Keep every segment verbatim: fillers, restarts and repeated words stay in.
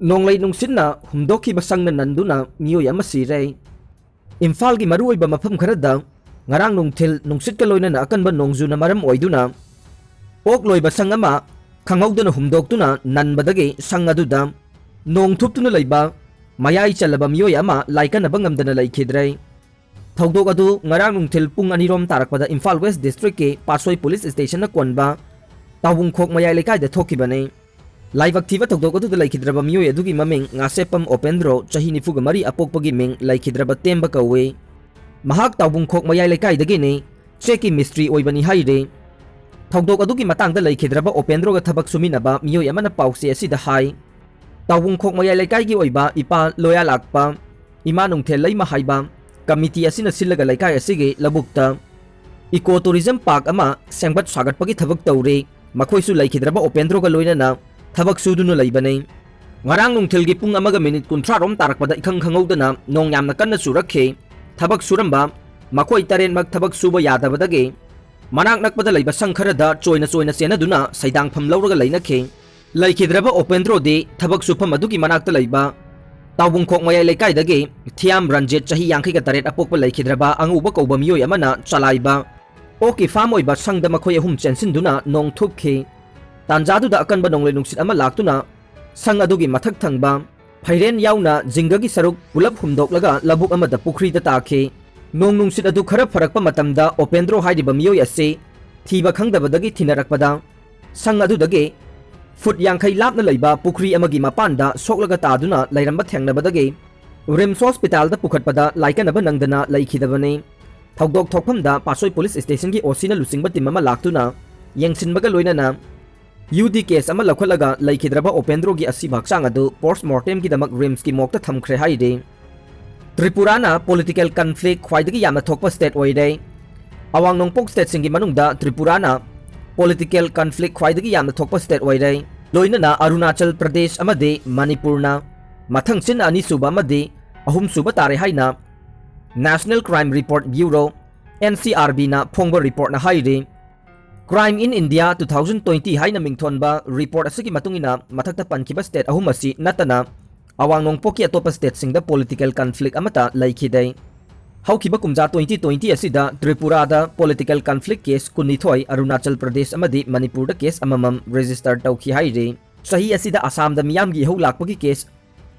ꯅꯣꯡꯂꯩ ꯅꯨꯡꯁꯤꯠꯅ ꯍꯨꯝꯗꯣꯛꯈꯤꯕ ꯁꯪꯅ ꯅꯟꯗꯨꯅ ꯃꯤꯑꯣꯏ ꯑꯃ ꯁꯤꯔꯦ꯫ ꯏꯝꯐꯥꯜꯒꯤ ꯃꯔꯨꯑꯣꯏꯕ ꯃꯐꯝ ꯈꯔꯗ ꯉꯔꯥꯡ ꯅꯨꯡꯊꯤꯜ ꯅꯨꯡꯁꯤꯠꯀ ꯂꯣꯏꯅꯅ ꯑꯀꯟꯕ ꯅꯣꯡꯖꯨꯅ ꯃꯔꯝ ꯑꯣꯏꯗꯨꯅ ꯑꯣꯛ ꯂꯣꯏꯕ ꯁꯪ ꯑꯃ ꯈꯪꯍꯧꯗꯅ ꯍꯨꯝꯗꯣꯛꯇꯨꯅ ꯅꯟꯕꯗꯒꯤ ꯁꯪ ꯑꯗꯨꯗ ꯅꯣꯡ ꯊꯨꯞꯇꯨꯅ ꯂꯩꯕ ꯃꯌꯥꯏ ꯆꯜꯂꯕ ꯃꯤꯑꯣꯏ ꯑꯃ ꯂꯥꯏꯀꯠꯅꯕ ꯉꯝꯗꯅ ꯂꯩꯈꯤꯗ꯭ꯔꯦ꯫ ꯊꯧꯗꯣꯛ ꯑꯗꯨ ꯉꯔꯥꯡ ꯅꯨꯡꯊꯤꯜ ꯄꯨꯡ ꯑꯅꯤꯔꯣꯝ ꯇꯥꯔꯛꯄꯗ ꯏꯝꯐꯥꯜ ꯋꯦꯁ ꯗꯤꯁꯇ꯭ꯔꯤꯛꯀꯤ ꯄꯥꯠꯁꯣꯏ ꯄꯨꯂꯤꯁ ꯁ꯭ꯇꯦꯁꯟꯅ ꯀꯣꯟꯕ ꯇꯥꯎꯕꯨꯡꯈꯣꯛ ꯃꯌꯥꯏ ꯂꯩꯀꯥꯏꯗ ꯊꯣꯛꯈꯤꯕꯅꯤ꯫ ꯂꯥꯏꯕꯛ ꯊꯤꯕ ꯊꯧꯗꯣꯛ ꯑꯗꯨꯗ ꯂꯩꯈꯤꯗ꯭ꯔꯕ ꯃꯤꯑꯣꯏ ꯑꯗꯨꯒꯤ ꯃꯃꯤꯡ ꯉꯥꯁꯦꯞꯄꯝ ꯑꯣꯄꯦꯟꯗ꯭ꯔꯣ, ꯆꯍꯤ ꯅꯤꯐꯨꯒ ꯃꯔꯤ, ꯑꯄꯣꯛꯄꯒꯤ ꯃꯤꯡ ꯂꯩꯈꯤꯗ꯭ꯔꯕ ꯇꯦꯝꯕ ꯀꯧꯏ꯫ ꯃꯍꯥꯛ ꯇꯥꯎꯕꯨꯡꯈꯣꯛ ꯃꯌꯥꯏ ꯂꯩꯀꯥꯏꯗꯒꯤꯅꯤ, ꯆꯦꯛꯀꯤ ꯃꯤꯁꯇ꯭ꯔꯤ ꯑꯣꯏꯕꯅꯤ ꯍꯥꯏꯔꯤ꯫ ꯊꯧꯗꯣꯛ ꯑꯗꯨꯒꯤ ꯃꯇꯥꯡꯗ ꯂꯩꯈꯤꯗ꯭ꯔꯕ ꯑꯣꯄꯦꯟꯗ꯭ꯔꯣꯒ ꯊꯕꯛ ꯁꯨꯃꯤꯟꯅꯕ ꯃꯤꯑꯣꯏ ꯑꯃꯅ ꯄꯥꯎꯆꯦ ꯑꯁꯤꯗ ꯍꯥꯏ, ꯇꯥꯎꯕꯨꯡꯈꯣꯛ ꯃꯌꯥꯏ ꯂꯩꯀꯥꯏꯒꯤ ꯑꯣꯏꯕ ꯏꯄꯥ ꯂꯣꯌꯥ ꯂꯥꯛꯄ, ꯏꯃꯥ ꯅꯨꯡꯊꯦꯜ ꯂꯩꯃ ꯍꯥꯏꯕ ꯀꯃꯤꯇꯤ ꯑꯁꯤꯅ ꯁꯤꯜꯂꯒ ꯂꯩꯀꯥꯏ ꯑꯁꯤꯒꯤ ꯂꯧꯕꯨꯛꯇ ꯏꯀꯣ ꯇꯨꯔꯤꯖꯝ ꯄꯥꯔꯛ ꯑꯃ ꯁꯦꯝꯒꯠ ꯁꯥꯒꯠꯄꯒꯤ ꯊꯕꯛ ꯇꯧꯔꯤ꯫ ꯃꯈꯣꯏꯁꯨ ꯂꯩꯈꯤꯗ꯭ꯔꯕ ꯑꯣꯄꯦꯟꯗ꯭ꯔꯣꯒ ꯂꯣꯏꯅꯅ ꯊꯕꯛ ꯁꯨꯗꯨꯅ ꯂꯩꯕꯅꯤ꯫ ꯉꯔꯥꯡ ꯅꯨꯡꯊꯤꯜꯒꯤ ꯄꯨꯡ ꯑꯃꯒ ꯃꯤꯅꯤꯠ ꯀꯨꯟꯊ꯭ꯔꯥ ꯔꯣꯝ ꯇꯥꯔꯛꯄꯗ ꯏꯈꯪ ꯈꯪꯍꯧꯗꯅ ꯅꯣꯡ ꯌꯥꯝꯅ ꯀꯟꯅ ꯆꯨꯔꯛꯈꯤ꯫ ꯊꯕꯛ ꯁꯨꯔꯝꯕ ꯃꯈꯣꯏ ꯇꯔꯦꯠꯃꯛ ꯊꯕꯛ ꯁꯨꯕ ꯌꯥꯗꯕꯗꯒꯤ ꯃꯅꯥꯛ ꯅꯛꯄꯗ ꯂꯩꯕ ꯁꯪ ꯈꯔꯗ ꯆꯣꯏꯅ ꯆꯣꯏꯅ ꯆꯦꯟꯅꯗꯨꯅ ꯁꯩꯗꯥꯡꯐꯝ ꯂꯧꯔꯒ ꯂꯩꯅꯈꯤ꯫ ꯂꯩꯈꯤꯗ꯭ꯔꯕ ꯑꯣꯄꯦꯟꯗ꯭ꯔꯣꯗꯤ ꯊꯕꯛ ꯁꯨꯐꯝ ꯑꯗꯨꯒꯤ ꯃꯅꯥꯛꯇ ꯂꯩꯕ ꯇꯥꯎꯕꯨꯡꯈꯣꯛ ꯃꯌꯥꯏ ꯂꯩꯀꯥꯏꯗꯒꯤ ꯊꯤꯌꯥꯝ ꯔꯟꯖꯤꯠ, ꯆꯍꯤ ꯌꯥꯡꯈꯩꯒ ꯇꯔꯦꯠ, ꯑꯄꯣꯛꯄ ꯂꯩꯈꯤꯗ꯭ꯔꯕ ꯑꯉꯧꯕ ꯀꯧꯕ ꯃꯤꯑꯣꯏ ꯑꯃꯅ ꯆꯂꯥꯏꯕ ꯑꯣꯛꯀꯤ ꯐꯥꯝ ꯑꯣꯏꯕ ꯁꯪꯗ ꯃꯈꯣꯏ ꯑꯍꯨꯝ ꯆꯦꯟꯁꯤꯟꯗꯨꯅ ꯅꯣꯡ ꯊꯨꯞꯈꯤ꯫ ꯇꯥꯟꯖꯥꯗꯨꯗ ꯑꯀꯟꯕ ꯅꯣꯡꯂꯩ ꯅꯨꯡꯁꯤꯠ ꯑꯃ ꯂꯥꯛꯇꯨꯅ ꯁꯪ ꯑꯗꯨꯒꯤ ꯃꯊꯛ ꯊꯪꯕ ꯐꯩꯔꯦꯟ ꯌꯥꯎꯅ ꯖꯤꯡꯒꯒꯤ ꯁꯔꯨꯛ ꯄꯨꯂꯞ ꯍꯨꯝꯗꯣꯛꯂꯒ ꯂꯧꯕꯨꯛ ꯑꯃꯗ ꯄꯨꯈ꯭ꯔꯤꯗ ꯇꯥꯈꯤ꯫ ꯅꯣꯡ ꯅꯨꯡꯁꯤꯠ ꯑꯗꯨ ꯈꯔ ꯐꯔꯛꯄ ꯃꯇꯝꯗ ꯑꯣꯄꯦꯟꯗ꯭ꯔꯣ ꯍꯥꯏꯔꯤꯕ ꯃꯤꯑꯣꯏ ꯑꯁꯤ ꯊꯤꯕ ꯈꯪꯗꯕꯗꯒꯤ ꯊꯤꯅꯔꯛꯄꯗ ꯁꯪ ꯑꯗꯨꯗꯒꯤ ꯐꯨꯠ ꯌꯥꯡꯈꯩ ꯂꯥꯞꯅ ꯂꯩꯕ ꯄꯨꯈ꯭ꯔꯤ ꯑꯃꯒꯤ ꯃꯄꯥꯟꯗ ꯁꯣꯛꯂꯒ ꯇꯥꯗꯨꯅ ꯂꯩꯔꯝꯕ ꯊꯦꯡꯅꯕꯗꯒꯤ ꯔꯤꯝꯁ ꯍꯣꯁꯄꯤꯇꯥꯜꯗ ꯄꯨꯈꯠꯄꯗ ꯂꯥꯏꯀꯠꯅꯕ ꯅꯪꯗꯅ ꯂꯩꯈꯤꯗꯕꯅꯤ꯫ ꯊꯧꯗꯣꯛ ꯊꯣꯛꯐꯝꯗ ꯄꯥꯠꯁꯣꯏ ꯄꯨꯂꯤꯁ ꯁ꯭ꯇꯦꯁꯟꯒꯤ ꯑꯣ ꯁꯤꯅ ꯂꯨꯆꯤꯡꯕ ꯇꯤꯝ ꯑꯃ ꯂꯥꯛꯇꯨꯅ ꯌꯦꯡꯁꯤꯟꯕꯒ ꯂꯣꯏꯅꯅ ꯌꯨ ꯗꯤ ꯀꯦꯁ ꯑꯃ ꯂꯧꯈꯠꯂꯒ ꯂꯩꯈꯤꯗ꯭ꯔꯕ ꯑꯣꯄꯦꯟꯗ꯭ꯔꯣꯒꯤ ꯑꯁꯤꯕ ꯍꯛꯆꯥꯡ ꯑꯗꯨ ꯄꯣꯁꯠꯃꯣꯔꯇꯦꯝꯒꯤꯗꯃꯛ ꯔꯤꯝꯁꯀꯤ ꯃꯣꯔꯒꯇ ꯊꯝꯈ꯭ꯔꯦ ꯍꯥꯏꯔꯤ꯫ ꯇ꯭ꯔꯤꯄꯨꯔꯥꯅ ꯄꯣꯂꯤꯇꯤꯀꯦꯜ ꯀꯟꯐ꯭ꯂꯤꯛ ꯈ꯭ꯋꯥꯏꯗꯒꯤ ꯌꯥꯝꯅ ꯊꯣꯛꯄ ꯁ꯭ꯇꯦꯠ ꯑꯣꯏꯔꯦ꯫ ꯑꯋꯥꯡ ꯅꯣꯡꯄꯣꯛ ꯁ꯭ꯇꯦꯠꯁꯤꯡꯒꯤ ꯃꯅꯨꯡꯗ ꯇ꯭ꯔꯤꯄꯨꯔꯥꯅ ꯄꯣꯂꯤꯇꯤꯀꯦꯜ ꯀꯟꯐ꯭ꯂꯤꯛ ꯈ꯭ꯋꯥꯏꯗꯒꯤ ꯌꯥꯝꯅ ꯊꯣꯛꯄ ꯁ꯭ꯇꯦꯠ ꯑꯣꯏꯔꯦ꯫ ꯂꯣꯏꯅꯅ ꯑꯔꯨꯅꯥꯆꯜ ꯄ꯭ꯔꯗꯦꯁ ꯑꯃꯗꯤ ꯃꯅꯤꯄꯨꯔꯅ ꯃꯊꯪꯁꯤꯟꯅ ꯑꯅꯤꯁꯨꯕ ꯑꯃꯗꯤ ꯑꯍꯨꯝꯁꯨꯕ ꯇꯥꯔꯦ ꯍꯥꯏꯅ national crime report bureau, N C R ꯕꯤꯅ ꯐꯣꯡꯕ ꯔꯤꯄꯣꯔꯠꯅ ꯍꯥꯏꯔꯤ꯫ Crime in India two thousand twenty ꯍꯥꯏꯅ ꯃꯤꯡꯊꯣꯟꯕ report ꯑꯁꯤꯒꯤ ꯃꯇꯨꯡ ꯏꯟꯅ, ꯃꯊꯛꯇ ꯄꯟꯈꯤꯕ state ꯑꯍꯨꯝ ꯑꯁꯤ ꯅꯠꯇꯅ ꯑꯋꯥꯡ ꯅꯣꯡꯄꯣꯛꯀꯤ ꯑꯇꯣꯞꯄ stateꯁꯤꯡꯗ political conflict ꯑꯃꯠꯇ ꯂꯩꯈꯤꯗꯦ꯫ ꯍꯧꯈꯤꯕ ꯀꯨꯝꯖꯥ twenty twenty ꯑꯁꯤꯗ ꯇ꯭ꯔꯤꯄꯨꯔꯥꯗ political conflict case ꯀꯨꯟꯅꯤꯊꯣꯏ, ꯑꯔꯨꯅꯥꯆꯜ ꯄ꯭ꯔꯗꯦꯁ ꯑꯃꯗꯤ ꯃꯅꯤꯄꯨꯔꯗ case ꯑꯃꯃꯝ register ꯇꯧꯈꯤ ꯍꯥꯏꯔꯤ꯫ ꯆꯍꯤ ꯑꯁꯤꯗ ꯑꯁꯥꯝꯗ ꯃꯤꯌꯥꯝꯒꯤ ꯏꯍꯧ ꯂꯥꯛꯄꯒꯤ case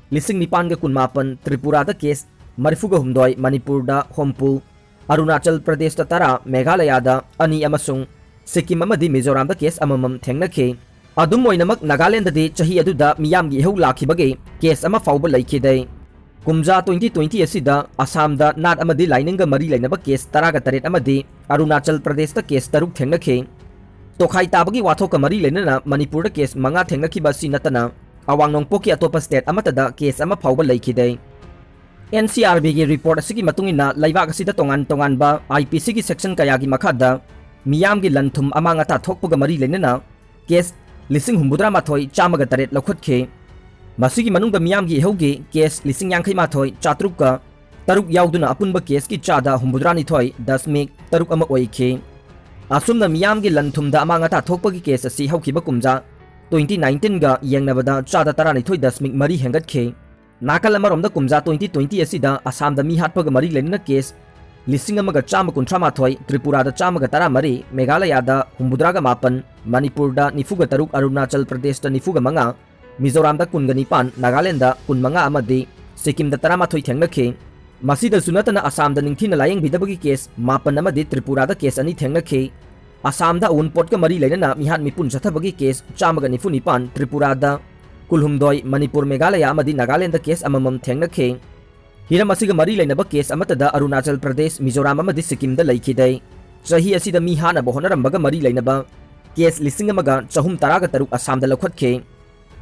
ꯂꯤꯁꯤꯡ ꯅꯤꯄꯥꯟꯒ ꯀꯨꯟꯃꯥꯄꯟ, ꯇ꯭ꯔꯤꯄꯨꯔꯥꯗ case ꯃꯔꯤꯐꯨꯒ ꯍꯨꯝꯗꯣꯏ, ꯃꯅꯤꯄꯨꯔꯗ ꯍꯨꯝꯐꯨ, ꯑꯔꯨꯅꯥꯆꯜ ꯄ꯭ꯔꯗꯦꯁꯇ ꯇꯔꯥ, ꯃꯦꯘꯥꯂꯌꯥꯗ ꯑꯅꯤ ꯑꯃꯁꯨꯡ ꯁꯤꯛꯀꯤꯝ ꯑꯃꯗꯤ ꯃꯤꯖꯣꯔꯥꯝꯗ case ꯑꯃꯃꯝ ꯊꯦꯡꯅꯈꯤ꯫ ꯑꯗꯨꯝ ꯑꯣꯏꯅꯃꯛ, ꯅꯥꯒꯥꯂꯦꯟꯗꯗꯤ ꯆꯍꯤ ꯑꯗꯨꯗ ꯃꯤꯌꯥꯝꯒꯤ ꯏꯍꯧ ꯂꯥꯛꯈꯤꯕꯒꯤ case ꯑꯃ ꯐꯥꯎꯕ ꯂꯩꯈꯤꯗꯦ꯫ ꯀꯨꯝꯖꯥ twenty twenty ꯑꯁꯤꯗ ꯑꯁꯥꯝꯗ ꯅꯥꯠ ꯑꯃꯗꯤ ꯂꯥꯏꯅꯤꯡꯒ ꯃꯔꯤ ꯂꯩꯅꯕ case ꯇꯔꯥꯒ ꯇꯔꯦꯠ ꯑꯃꯗꯤ ꯑꯔꯨꯅꯥꯆꯜ ꯄ꯭ꯔꯗꯦꯁꯇ case ꯇꯔꯨꯛ ꯊꯦꯡꯅꯈꯤ꯫ ꯇꯣꯈꯥꯏ ꯇꯥꯕꯒꯤ ꯋꯥꯊꯣꯛꯀ ꯃꯔꯤ ꯂꯩꯅꯅ ꯃꯅꯤꯄꯨꯔꯗ case ꯃꯉꯥ ꯊꯦꯡꯅꯈꯤꯕ ꯑꯁꯤ ꯅꯠꯇꯅ, ꯑꯋꯥꯡ ꯅꯣꯡꯄꯣꯛꯀꯤ ꯑꯇꯣꯞꯄ state ꯑꯃꯠꯇꯗ case ꯑꯃ ꯐꯥꯎꯕ ꯂꯩꯈꯤꯗꯦ꯫ NCRBꯒꯤ report ꯑꯁꯤꯒꯤ ꯃꯇꯨꯡ ꯏꯟꯅ, ꯂꯩꯕꯥꯛ ꯑꯁꯤꯗ ꯇꯣꯉꯥꯟ ꯇꯣꯉꯥꯟꯕ IPCꯒꯤ section ꯀꯌꯥꯒꯤ ꯃꯈꯥꯗ ꯃꯤꯌꯥꯝꯒꯤ ꯂꯟ ꯊꯨꯝ ꯑꯃꯥꯡ ꯑꯇꯥ ꯊꯣꯛꯄꯒ ꯃꯔꯤ ꯂꯩꯅꯅ case ꯂꯤꯁꯤꯡ ꯍꯨꯝꯐꯨꯇꯔꯥ ꯃꯥꯊꯣꯏ ꯆꯥꯝꯃꯒ ꯇꯔꯦꯠ ꯂꯧꯈꯠꯈꯤ꯫ ꯃꯁꯤꯒꯤ ꯃꯅꯨꯡꯗ ꯃꯤꯌꯥꯝꯒꯤ ꯏꯍꯧꯒꯤ case ꯂꯤꯁꯤꯡ ꯌꯥꯡꯈꯩ ꯃꯥꯊꯣꯏ ꯆꯥꯇ꯭ꯔꯨꯛꯀ ꯇꯔꯨꯛ ꯌꯥꯎꯗꯨꯅ ꯑꯄꯨꯟꯕ caseꯀꯤ ꯆꯥꯗ ꯍꯨꯝꯐꯨꯇꯔꯥ ꯅꯤꯊꯣꯏ ꯗꯁꯃꯤꯛ ꯇꯔꯨꯛ ꯑꯃ ꯑꯣꯏꯈꯤ꯫ ꯑꯁꯨꯝꯅ ꯃꯤꯌꯥꯝꯒꯤ ꯂꯟ ꯊꯨꯝꯗ ꯑꯃꯥꯡ ꯑꯇꯥ ꯊꯣꯛꯄꯒꯤ case ꯑꯁꯤ ꯍꯧꯈꯤꯕ ꯀꯨꯝꯖꯥ twenty nineteenꯒ ꯌꯦꯡꯅꯕꯗ ꯆꯥꯗ ꯇꯔꯥꯅꯤꯊꯣꯏ ꯗꯁꯃꯤꯛ ꯃꯔꯤ ꯍꯦꯟꯒꯠꯈꯤ꯫ ꯅꯥꯀꯜ ꯑꯃꯔꯣꯝꯗ, ꯀꯨꯝꯖꯥ twenty twenty ꯑꯁꯤꯗ ꯑꯁꯥꯝꯗ ꯃꯤ ꯍꯥꯠꯄꯒ ꯃꯔꯤ ꯂꯩꯅꯅ case ꯂꯤꯁꯤꯡ ꯑꯃꯒ ꯆꯥꯝꯃ ꯀꯨꯟꯊ꯭ꯔꯥ ꯃꯥꯊꯣꯏ, ꯇ꯭ꯔꯤꯄꯨꯔꯥꯗ ꯆꯥꯝꯃꯒ ꯇꯔꯥ ꯃꯔꯤ, ꯃꯦꯘꯥꯂꯌꯥꯗ ꯍꯨꯝꯐꯨꯇꯔꯥꯒ ꯃꯥꯄꯟ, ꯃꯅꯤꯄꯨꯔꯗ ꯅꯤꯐꯨꯒ ꯇꯔꯨꯛ, ꯑꯔꯨꯅꯥꯆꯜ ꯄ꯭ꯔꯗꯦꯁꯇ ꯅꯤꯐꯨꯒ ꯃꯉꯥ, ꯃꯤꯖꯣꯔꯥꯝꯗ ꯀꯨꯟꯒ ꯅꯤꯄꯥꯟ, ꯅꯥꯒꯥꯂꯦꯟꯗ ꯀꯨꯟꯃꯉꯥ ꯑꯃꯗꯤ ꯁꯤꯛꯀꯤꯝꯗ ꯇꯔꯥꯃꯥꯊꯣꯏ ꯊꯦꯡꯅꯈꯤ꯫ ꯃꯁꯤꯗꯁꯨ ꯅꯠꯇꯅ, ꯑꯁꯥꯝꯗ ꯅꯤꯡꯊꯤꯅ ꯂꯥꯌꯦꯡꯕꯤꯗꯕꯒꯤ case ꯃꯥꯄꯟ ꯑꯃꯗꯤ ꯇ꯭ꯔꯤꯄꯨꯔꯥꯗ case ꯑꯅꯤ ꯊꯦꯡꯅꯈꯤ꯫ ꯑꯁꯥꯝꯗ ꯑꯎꯟꯄꯣꯠꯀ ꯃꯔꯤ ꯂꯩꯅꯅ ꯃꯤꯍꯥꯠ ꯃꯤꯄꯨꯟ ꯆꯠꯊꯕꯒꯤ case ꯆꯥꯝꯃꯒ ꯅꯤꯐꯨ ꯅꯤꯄꯥꯟ, ꯇ꯭ꯔꯤꯄꯨꯔꯥꯗ ꯀꯨꯜꯍꯨꯝꯗꯣꯏ, ꯃꯅꯤꯄꯨꯔ, ꯃꯦꯘꯥꯂꯌꯥ ꯑꯃꯗꯤ ꯅꯥꯒꯥꯂꯦꯟꯗ case ꯑꯃꯃꯝ ꯊꯦꯡꯅꯈꯤ꯫ ꯍꯤꯔꯝ ꯑꯁꯤꯒ ꯃꯔꯤ ꯂꯩꯅꯕ case ꯑꯃꯠꯇꯗ ꯑꯔꯨꯅꯥꯆꯜ ꯄ꯭ꯔꯗꯦꯁ, ꯃꯤꯖꯣꯔꯥꯝ ꯑꯃꯗꯤ ꯁꯤꯛꯀꯤꯝꯗ ꯂꯩꯈꯤꯗꯦ꯫ ꯆꯍꯤ ꯑꯁꯤꯗ ꯃꯤ ꯍꯥꯠꯅꯕ ꯍꯣꯠꯅꯔꯝꯕꯒ ꯃꯔꯤ ꯂꯩꯅꯕ case ꯂꯤꯁꯤꯡ ꯑꯃꯒ ꯆꯍꯨꯝ ꯇꯔꯥꯒ ꯇꯔꯨꯛ ꯑꯁꯥꯝꯗ ꯂꯧꯈꯠꯈꯤ꯫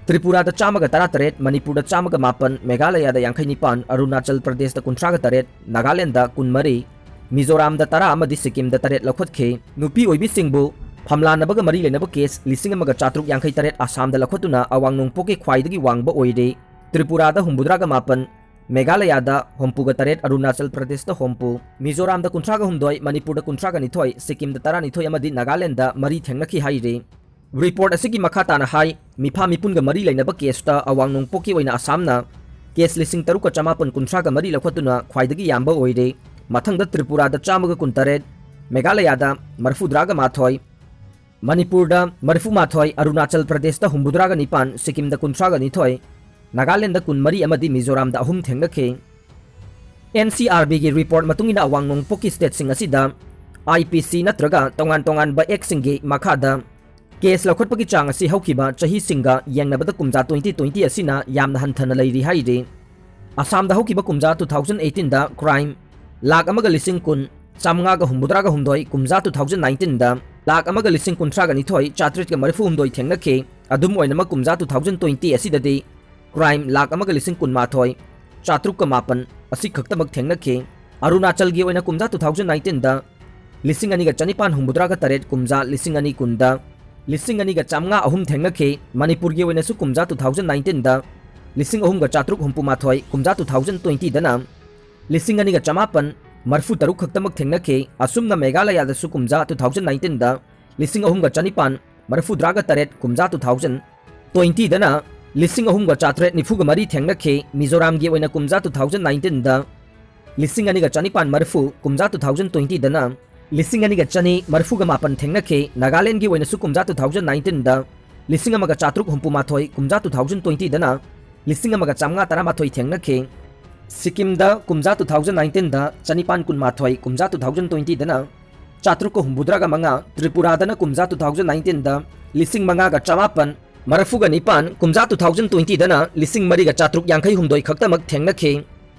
ꯇ꯭ꯔꯤꯄꯨꯔꯥꯗ ꯆꯥꯝꯃꯒ ꯇꯔꯥ ꯇꯔꯦꯠ, ꯃꯅꯤꯄꯨꯔꯗ ꯆꯥꯝꯃꯒ ꯃꯥꯄꯟ, ꯃꯦꯘꯥꯂꯌꯥꯗ ꯌꯥꯡꯈꯩ ꯅꯤꯄꯥꯟ, ꯑꯔꯨꯅꯥꯆꯜ ꯄ꯭ꯔꯗꯦꯁꯇ ꯀꯨꯟꯊ꯭ꯔꯥꯒ ꯇꯔꯦꯠ, ꯅꯥꯒꯥꯂꯦꯟꯗ ꯀꯨꯟꯃꯔꯤ, ꯃꯤꯖꯣꯔꯥꯝꯗ ꯇꯔꯥ ꯑꯃꯗꯤ ꯁꯤꯛꯀꯤꯝꯗ ꯇꯔꯦꯠ ꯂꯧꯈꯠꯈꯤ꯫ ꯅꯨꯄꯤ ꯑꯣꯏꯕꯤꯁꯤꯡꯕꯨ ꯐꯝꯂꯥꯟꯅꯕꯒ ꯃꯔꯤ ꯂꯩꯅꯕ case ꯂꯤꯁꯤꯡ ꯑꯃꯒ ꯆꯥꯇ꯭ꯔꯨꯛ ꯌꯥꯡꯈꯩ ꯇꯔꯦꯠ ꯑꯁꯥꯝꯗ ꯂꯧꯈꯠꯇꯨꯅ ꯑꯋꯥꯡ ꯅꯣꯡꯄꯣꯛꯀꯤ ꯈ꯭ꯋꯥꯏꯗꯒꯤ ꯋꯥꯡꯕ ꯑꯣꯏꯔꯤ꯫ ꯇ꯭ꯔꯤꯄꯨꯔꯥꯗ ꯍꯨꯝꯐꯨꯇꯔꯥꯒ ꯃꯥꯄꯟ, ꯃꯦꯘꯥꯂꯌꯥꯗ ꯍꯨꯝꯐꯨꯒ ꯇꯔꯦꯠ, ꯑꯔꯨꯅꯥꯆꯜ ꯄ꯭ꯔꯗꯦꯁꯇ ꯍꯨꯝꯐꯨ, ꯃꯤꯖꯣꯔꯥꯝꯗ ꯀꯨꯟꯊ꯭ꯔꯥꯒ ꯍꯨꯝꯗꯣꯏ, ꯃꯅꯤꯄꯨꯔꯗ ꯀꯨꯟꯊ꯭ꯔꯥꯒ ꯅꯤꯊꯣꯏ, ꯁꯤꯛꯀꯤꯝꯗ ꯇꯔꯥꯅꯤꯊꯣꯏ ꯑꯃꯗꯤ ꯅꯥꯒꯥꯂꯦꯟꯗ ꯃꯔꯤ ꯊꯦꯡꯅꯈꯤ ꯍꯥꯏꯔꯤ꯫ ꯔꯤꯄꯣꯔꯠ ꯑꯁꯤꯒꯤ ꯃꯈꯥ ꯇꯥꯅ ꯍꯥꯏ, ꯃꯤꯐꯥ ꯃꯤꯄꯨꯟꯒ ꯃꯔꯤ ꯂꯩꯅꯕ ꯀꯦꯁꯇ ꯑꯋꯥꯡ ꯅꯣꯡꯄꯣꯛꯀꯤ ꯑꯣꯏꯅ ꯑꯁꯥꯝꯅ ꯀꯦꯁ ꯂꯤꯁꯤꯡ ꯇꯔꯨꯛꯀ ꯆꯃꯥꯄꯟ ꯀꯨꯟꯊ꯭ꯔꯥꯒ ꯃꯔꯤ ꯂꯧꯈꯠꯇꯨꯅ ꯈ꯭ꯋꯥꯏꯗꯒꯤ ꯌꯥꯝꯕ ꯑꯣꯏꯔꯦ꯫ ꯃꯊꯪꯗ ꯇ꯭ꯔꯤꯄꯨꯔꯥꯗ ꯆꯥꯝꯃꯒ ꯀꯨꯟꯇꯔꯦꯠ, ꯃꯦꯘꯥꯂꯌꯥꯗ ꯃꯔꯤꯐꯨꯇꯔꯥꯒ ꯃꯥꯊꯣꯏ, ꯃꯅꯤꯄꯨꯔꯗ ꯃꯔꯤꯐꯨꯃꯥꯊꯣꯏ, ꯑꯔꯨꯅꯥꯆꯜ ꯄ꯭ꯔꯗꯦꯁꯇ ꯍꯨꯝꯐꯨꯇꯔꯥꯒ ꯅꯤꯄꯥꯟ, ꯁꯤꯛꯀꯤꯝꯗ ꯀꯨꯟꯊ꯭ꯔꯥꯒ ꯅꯤꯊꯣꯏ, ꯅꯥꯒꯥꯂꯦꯟꯗ ꯀꯨꯟꯃꯔꯤ ꯑꯃꯗꯤ ꯃꯤꯖꯣꯔꯥꯝꯗ ꯑꯍꯨꯝ ꯊꯦꯡꯅꯈꯤ꯫ ꯑꯦꯟ ꯁꯤ ꯑꯥꯔ ꯕꯤꯒꯤ ꯔꯤꯄꯣꯔꯠ ꯃꯇꯨꯡ ꯏꯟꯅ ꯑꯋꯥꯡ ꯅꯣꯡꯄꯣꯛꯀꯤ ꯁ꯭ꯇꯦꯠꯁꯤꯡ ꯑꯁꯤꯗ ꯑꯥꯏ ꯄꯤ ꯁꯤ ꯅꯠꯇ꯭ꯔꯒ ꯇꯣꯉꯥꯟ ꯇꯣꯉꯥꯟꯕ ꯑꯦꯛꯁꯤꯡꯒꯤ ꯃꯈꯥꯗ ꯀꯦꯁ ꯂꯧꯈꯠꯄꯒꯤ ꯆꯥꯡ ꯑꯁꯤ ꯍꯧꯈꯤꯕ ꯆꯍꯤꯁꯤꯡꯒ ꯌꯦꯡꯅꯕꯗ ꯀꯨꯝꯖꯥ ꯇ꯭ꯋꯦꯟꯇꯤ ꯇ꯭ꯋꯦꯟꯇꯤ ꯑꯁꯤꯅ ꯌꯥꯝꯅ ꯍꯟꯊꯅ ꯂꯩꯔꯤ ꯍꯥꯏꯔꯤ꯫ ꯑꯁꯥꯝꯗ ꯍꯧꯈꯤꯕ ꯀꯨꯝꯖꯥ ꯇꯨ ꯊꯥꯎꯖꯟ ꯑꯩꯠꯇꯤꯟꯗ ꯀ꯭ꯔꯥꯏꯝ ꯂꯥꯈ ꯑꯃꯒ ꯂꯤꯁꯤꯡ ꯀꯨꯟ, ꯆꯥꯝꯃꯉꯥꯒ ꯍꯨꯝꯐꯨꯇꯔꯥꯒ ꯍꯨꯝꯗꯣꯏ, ꯀꯨꯝꯖꯥ ꯇꯨ ꯊꯥꯎꯖꯟ ꯅꯥꯏꯟꯇꯤꯟꯗ ꯂꯥꯈ ꯑꯃꯒ ꯂꯤꯁꯤꯡ ꯀꯨꯟꯊ꯭ꯔꯥꯒ ꯅꯤꯊꯣꯏ, ꯆꯥꯇ꯭ꯔꯦꯠꯀ ꯃꯔꯤꯐꯨ ꯍꯨꯝꯗꯣꯏ ꯊꯦꯡꯅꯈꯤ꯫ ꯑꯗꯨꯝ ꯑꯣꯏꯅꯃꯛ ꯀꯨꯝꯖꯥ ꯇꯨ ꯊꯥꯎꯖꯟ ꯇ꯭ꯋꯦꯟꯇꯤ ꯑꯁꯤꯗꯗꯤ ꯀ꯭ꯔꯥꯏꯝ ꯂꯥꯈ ꯑꯃꯒ ꯂꯤꯁꯤꯡ ꯀꯨꯟꯃꯥꯊꯣꯏ, ꯆꯥꯇ꯭ꯔꯨꯛꯀ ꯃꯥꯄꯟ ꯑꯁꯤ ꯈꯛꯇꯃꯛ ꯊꯦꯡꯅꯈꯤ꯫ ꯑꯔꯨꯅꯥꯆꯜꯒꯤ ꯑꯣꯏꯅ ꯀꯨꯝꯖꯥ ꯇꯨ ꯊꯥꯎꯖꯟ ꯅꯥꯏꯟꯇꯤꯟꯗ ꯂꯤꯁꯤꯡ ꯑꯅꯤꯒ ꯆꯅꯤꯄꯥꯟ ꯍꯨꯝꯐꯨꯇꯔꯥꯒ ꯇꯔꯦꯠ, ꯀꯨꯝꯖꯥ ꯂꯤꯁꯤꯡ ꯑꯅꯤ ꯀꯨꯟꯗ ꯂꯤꯁꯤꯡ ꯑꯅꯤꯒ ꯆꯥꯝꯃꯉꯥ ꯑꯍꯨꯝ ꯊꯦꯡꯅꯈꯤ꯫ ꯃꯅꯤꯄꯨꯔꯒꯤ ꯑꯣꯏꯅꯁꯨ ꯀꯨꯝꯖꯥ ꯇꯨ ꯊꯥꯎꯖꯟ ꯅꯥꯏꯟꯇꯤꯟꯗ ꯂꯤꯁꯤꯡ ꯑꯍꯨꯝꯒ ꯆꯥꯇ꯭ꯔꯨꯛ ꯍꯨꯝꯐꯨꯃꯥꯊꯣꯏ, ꯀꯨꯝꯖꯥ ꯇꯨ ꯊꯥꯎꯖꯟ ꯇ꯭ꯋꯦꯟꯇꯤꯗꯅ ꯂꯤꯁꯤꯡ ꯑꯅꯤꯒ ꯆꯃꯥꯄꯟ ꯃꯔꯤꯐꯨ ꯇꯔꯨꯛ ꯈꯛꯇꯃꯛ ꯊꯦꯡꯅꯈꯤ꯫ ꯑꯁꯨꯝꯅ ꯃꯦꯘꯥꯂꯌꯥꯗꯁꯨ ꯀꯨꯝꯖꯥ ꯇꯨ ꯊꯥꯎꯖꯟ ꯅꯥꯏꯟꯇꯤꯟꯗ ꯂꯤꯁꯤꯡ ꯑꯍꯨꯝꯒ ꯆꯅꯤꯄꯥꯟ ꯃꯔꯤꯐꯨꯇꯔꯥꯒ ꯇꯔꯦꯠ, ꯀꯨꯝꯖꯥ ꯇꯨ ꯊꯥꯎꯖꯟ ꯇ꯭ꯋꯦꯟꯇꯤꯗꯅ ꯂꯤꯁꯤꯡ ꯑꯍꯨꯝꯒ ꯆꯥꯇ꯭ꯔꯦꯠ ꯅꯤꯐꯨꯒ ꯃꯔꯤ ꯊꯦꯡꯅꯈꯤ꯫ ꯃꯤꯖꯣꯔꯥꯝꯒꯤ ꯑꯣꯏꯅ ꯀꯨꯝꯖꯥ ꯇꯨ ꯊꯥꯎꯖꯟ ꯅꯥꯏꯟꯇꯤꯟꯗ ꯂꯤꯁꯤꯡ ꯑꯅꯤꯒ ꯆꯅꯤꯄꯥꯟ ꯃꯔꯤꯐꯨ, ꯀꯨꯝꯖꯥ ꯇꯨ ꯊꯥꯎꯖꯟ ꯇ꯭ꯋꯦꯟꯇꯤꯗꯅ ꯂꯤꯁꯤꯡ ꯑꯅꯤꯒ ꯆꯅꯤ ꯃꯔꯤꯐꯨꯒ ꯃꯥꯄꯟ ꯊꯦꯡꯅꯈꯤ꯫ ꯅꯥꯒꯥꯂꯦꯟꯒꯤ ꯑꯣꯏꯅꯁꯨ ꯀꯨꯝꯖꯥ ꯇꯨ ꯊꯥꯎꯖꯟ ꯅꯥꯏꯟꯇꯤꯟꯗ ꯂꯤꯁꯤꯡ ꯑꯃꯒ ꯆꯥꯇ꯭ꯔꯨꯛ ꯍꯨꯝꯐꯨꯃꯥꯊꯣꯏ, ꯀꯨꯝꯖꯥ ꯇꯨ ꯊꯥꯎꯖꯟ ꯇ꯭ꯋꯦꯟꯇꯤꯗꯅ ꯂꯤꯁꯤꯡ ꯑꯃꯒ ꯆꯥꯝꯃꯉꯥ ꯇꯔꯥꯃꯥꯊꯣꯏ ꯊꯦꯡꯅꯈꯤ꯫ ꯁꯤꯛꯀꯤꯝꯗ ꯀꯨꯝꯖꯥ ꯇꯨ ꯊꯥꯎꯖꯟ ꯅꯥꯏꯟꯇꯤꯟꯗ ꯆꯅꯤꯄꯥꯟ ꯀꯨꯟꯃꯥꯊꯣꯏ, ꯀꯨꯝꯖꯥ ꯇꯨ ꯊꯥꯎꯖꯟ ꯇ꯭ꯋꯦꯟꯇꯤꯗꯅ ꯆꯥꯇ꯭ꯔꯨꯛꯀ ꯍꯨꯝꯐꯨꯇꯔꯥꯒ ꯃꯉꯥ, ꯇ꯭ꯔꯤꯄꯨꯔꯥꯗꯅ ꯀꯨꯝꯖꯥ ꯇꯨ ꯊꯥꯎꯖꯟ ꯅꯥꯏꯟꯇꯤꯟꯗ ꯂꯤꯁꯤꯡ ꯃꯉꯥꯒ ꯆꯃꯥꯄꯟ ꯃꯔꯤꯐꯨꯒ ꯅꯤꯄꯥꯟ, ꯀꯨꯝꯖꯥ ꯇꯨ ꯊꯥꯎꯖꯟ ꯇ꯭ꯋꯦꯟꯇꯤꯗꯅ ꯂꯤꯁꯤꯡ ꯃꯔꯤꯒ ꯆꯥꯇ꯭ꯔꯨꯛ ꯌꯥꯡꯈꯩ ꯍꯨꯝꯗꯣꯏ ꯈꯛꯇꯃꯛ ꯊꯦꯡꯅꯈꯤ꯫